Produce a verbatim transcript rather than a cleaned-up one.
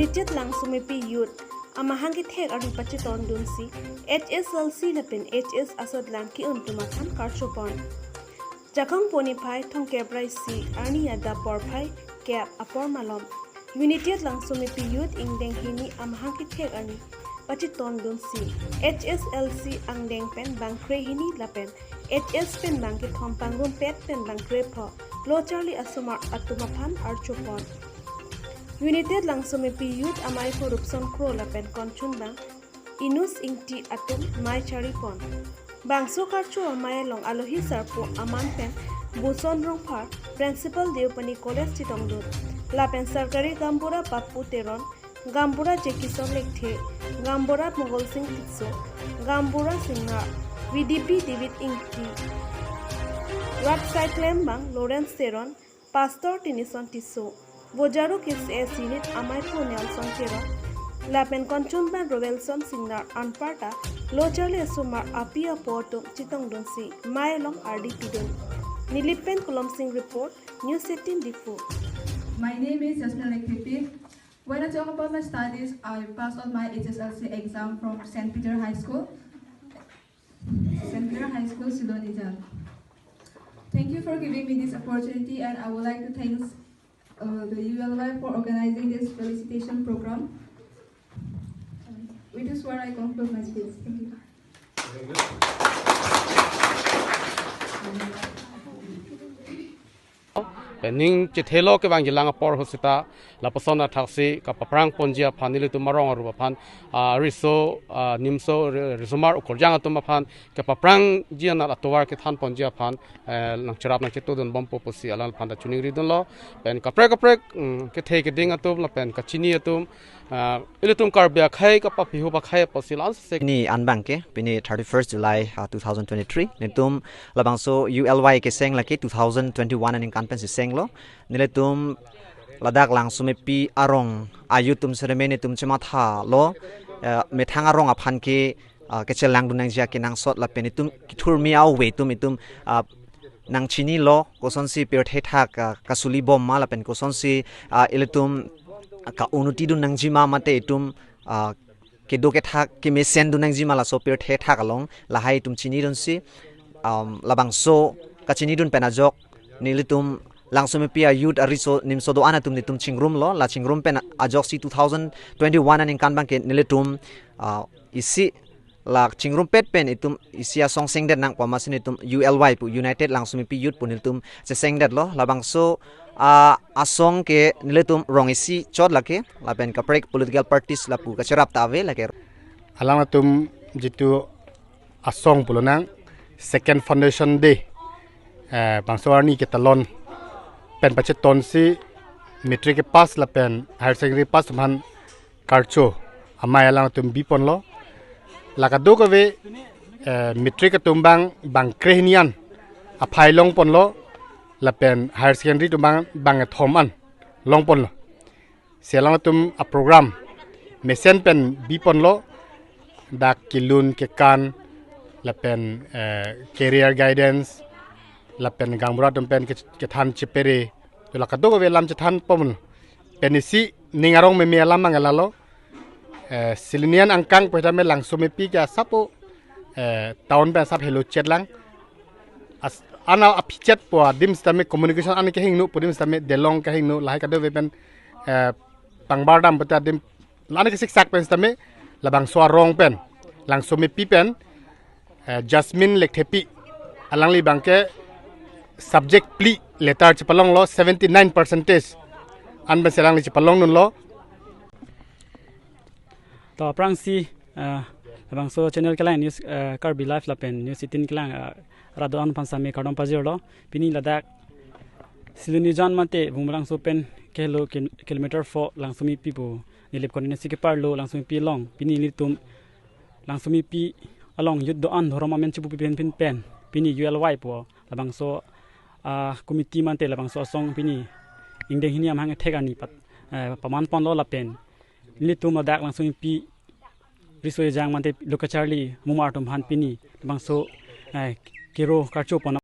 United Langsomepi Youth amahang kethek arni pachetondunsi H S L C lapen H S asatlang ke-un atum aphan karchopon. Jakong poniphai thomkep ra isi arni adap porphai kep apor malom United Langsomepi Youth ingdeng hini amahang kethek arni pachetondunsi H S L C angdeng pen bangkre hini lapen H S pen bangkethom pangrumpet pen bangkre pho lo charli asomar atum aphan archopon. United Langsomepi Youth amei pho Rupson Kro lapen konchunbang Inus Ingti atum mei charipon. Bangso karcho amei along alohi sarpo aman pen Buson Rongphar, Principal Deopani College Chitongdun, lapen Sarkari Gaonbura Papu Teron, Gaonbura Jekison Lekthe, Gaonbura Mogol Sing Tisso, Gaonbura Singnar, V D P David Ingti, Rat Saiklem Bang Lawrence Teron, Pastor Tenison Tisso, Bojaro K C S Unit amei pho Nelson Teron, lapen konchunbang Roelson Singnar anparta lo charli asomar api apo atum chitongdunsi mei along ardi pidun. Nilip pen Kolom Sing report, News eighteen Diphu. My name is Jasmine Lekthepi. When I talk about my studies, I passed out my H S L C exam from Saint Peter High School. Saint Peter High School, Silonijan. Thank you for giving me this opportunity, and I would like to thanks uh, the U L Y for organizing this felicitation program. With this word, I conclude my speech. Thank you. Ning chethelo kevangjilang apor ahut seta lapuson athaksi kapaprang ponji aphan nelitum arong arup aphan, ah, riso, ah, nimso, ri-, risomar ukorjang atum aphan kapaprangji anat atovar kethan ponji aphan, eh, nangcherap nangchetudun bompo pusi alangliphan ta choningridunlo. Pen kaprek kaprek, mm, kethe keding atum lapen kachini atum, ah, ilitum Karbi akhei kapaphihup akhei apotsi la-an sek. Pini anbang ke, pini thirty-first July, ah, two thousand twenty-three. Nelitum labangso U L Y keseng lake two thousand twenty-one aningkan pensi senglo. Nelitum ladak Langsomepi arong a-youth atum sereme nelitum chemathalo, eh, methang arong aphan ke, ah, kechelangdun nangji akenangsot lapen itum kethurmi a-ove atum itum, ah, nangchinilo kosonsi pirthe thak, ah, kasuli bom ma lapen kosonsi, ah, ilitum ka-unnotidun nangji ma mate itum, ah, kedo kethak kemesendun nangji ma laso pirthe thak along lahai itum chinidunsi, um, labangso kachinidun pen ajok nelitum Langsomepi a-youth ariso nimso do-an atum nelitum chingrumlo, la chingrum pen ajoksi two thousand twenty-one aningkan abangke nelitum, ah, isi la chingrumpet pen itum isi asong sengdet nangpo amatsi nelitum U L Y pu United Langsomepi Youth pu nelitum chesengdetlo. Labangso, ah, asong ke nelitum rong isi chot lake lapen kaprek political parties lapu kacherap ta ave lake. Alangtum jitu asong pulonang second foundation day, eh, bangso arni ketalon pen pachetonsi matric kepass lapen higher secondary pass atum aphan karcho amei alangtum biponlo. La kadokave, eh, matric atum bang bangkre hini an aphai longponlo lapen higher secondary atum bang bangkethom an longponlo. Si alangtum a-program mesen pen biponlo, dak kelun kekan lapen, eh, career guidance lapen gaonbura atum pen ke-, kethan chepere, la kadokave alam chethanpon. Pen isi ning arong meme alam abang lalo, eh, Silonijan angkang pu tame Langsomepi ke asapo, eh, town pen asap helo chetlang. As-, ana aphi chetpo adim sitame communication an kehingno pu adim sitame delong kehingno lahai kadokave pen, eh, pangbar dam pute adim la-an kesiksak pen sitame labangso arong pen Langsomepi pen, eh, Jasmine Lekthepi alangli abangke subject phli letter chepalonglo seventy-nine percentage an pensi alangli chepalongdunlo. To aphrangsi, eh, labangso channel kelang news, eh, Karbi Live lapen News eighteen kelang, eh, rat do-an aphan sitame kardom pajirlo. Pini ladak Silonijan mate Bumrangso pen kehelo kil-, kilometer four Langsomepi pu nilip konine si keparlo Langsomepi along. Pini nelitum Langsomepi along youth do-an dhorom amen chipupi pen pen pen pini U L Y pu labangso, ah, committee mate labangso asong pini ingdeng hini amahang kethek arni pat, eh, pamanponlo lapen nelitum ladak Langsomepi riso ejang mate lo kacharli mumar atum aphan pini labangso, eh, kero karchopon